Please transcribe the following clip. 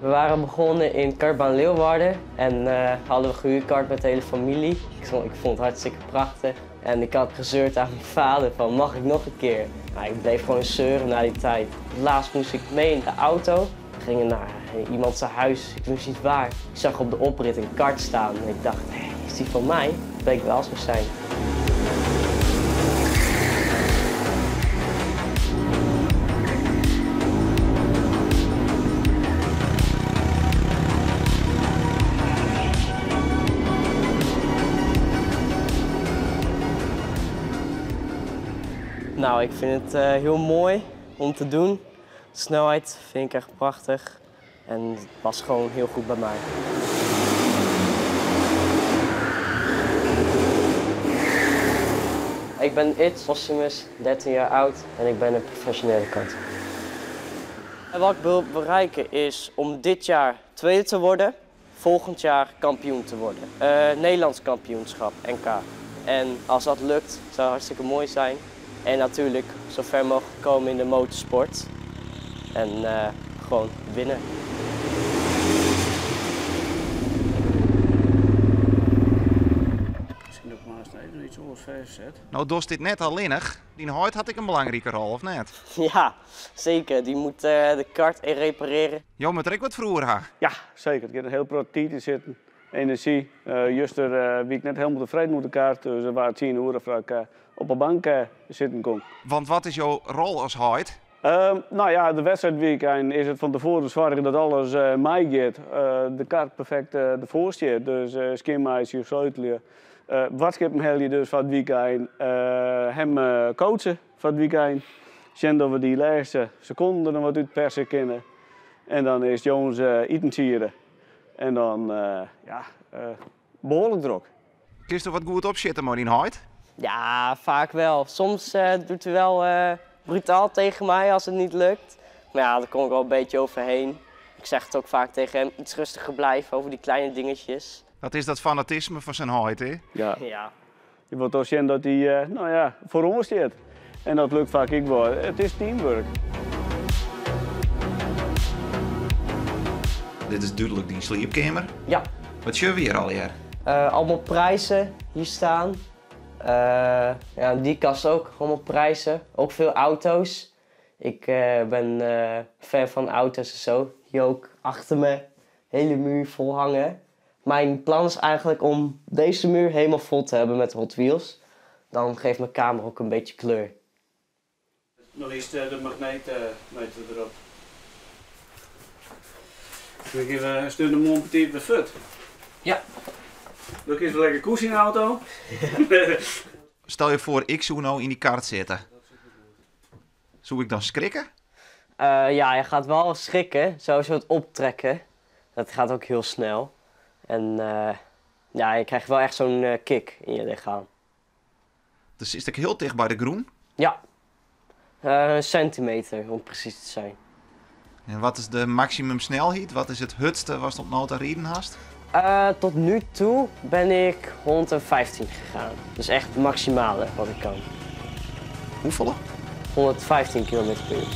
We waren begonnen in Kartbaan Leeuwarden en hadden we gehuurd met de hele familie. Ik vond het hartstikke prachtig. En ik had gezeurd aan mijn vader van mag ik nog een keer? Maar ik bleef gewoon zeuren na die tijd. Laatst moest ik mee in de auto. We gingen naar iemand zijn huis, ik wist niet waar. Ik zag op de oprit een kart staan en ik dacht, hé, is die van mij? Dat bleek wel zo zijn. Nou, ik vind het heel mooi om te doen. De snelheid vind ik echt prachtig en het past gewoon heel goed bij mij. Ik ben Ids Posthumus, 13 jaar oud en ik ben een professionele karter. En wat ik wil bereiken is om dit jaar tweede te worden, volgend jaar kampioen te worden. Nederlands kampioenschap, NK. En als dat lukt, zou het hartstikke mooi zijn. En natuurlijk zo ver mogelijk komen in de motorsport. En gewoon winnen. Misschien ook maar eens even iets over zet. Nou, dost dit net alleenig. Die huid had ik een belangrijke rol, of net? Ja, zeker. Die moet de kart repareren. Jo, maar trek wat vroeger, ha? Ja, zeker. Ik heb een heel prototype zitten. Energie. Juster wie ik net helemaal tevreden met de kaart, dus waar het zien hoe ik op een bank zitten kon. Want wat is jouw rol als huid? Nou ja, de wedstrijdweekend is het van tevoren zorgen dat alles mij gaat. De kaart perfect ervoor zit. Dus skinmeisje, sleutelen. Wat schip hem je dus van het weekend? Hem coachen van het weekend. Zien dat we die laatste seconden nog wat uitpersen kunnen. En dan is Jones eten. En dan, behoorlijk druk. Kun je er wat goed op zitten, maar in huid? Ja, vaak wel. Soms doet hij wel brutaal tegen mij als het niet lukt. Maar ja, daar kom ik wel een beetje overheen. Ik zeg het ook vaak tegen hem, iets rustiger blijven over die kleine dingetjes. Dat is dat fanatisme van zijn huid, hè? Ja. Ja. Je wilt toch zien dat hij nou ja, voor ons zit. En dat lukt vaak ook wel. Het is teamwork. Dit is duidelijk die slaapkamer. Ja. Wat zie je weer al hier? Allemaal prijzen hier staan. Ja, die kast ook, allemaal prijzen. Ook veel auto's. Ik ben fan van auto's en zo. Hier ook achter me, hele muur vol hangen. Mijn plan is eigenlijk om deze muur helemaal vol te hebben met Hot Wheels. Dan geeft mijn kamer ook een beetje kleur. Nog eerst de magneetmeter erop. Dan geven we de mond op de voet. Ja. Dan is wel lekker koers in de auto. Stel je voor, ik zou nou in die kart zitten. Zou ik dan schrikken? Ja, je gaat wel schrikken. Sowieso het optrekken. Dat gaat ook heel snel. En ja, je krijgt wel echt zo'n kick in je lichaam. Dus is het heel dicht bij de groen? Ja. Een centimeter, om precies te zijn. En wat is de maximum snelheid? Wat is het hutste wat op nota rijden hast? Tot nu toe ben ik 115 gegaan. Dus echt het maximale wat ik kan. Hoeveel? 115 kilometer per uur.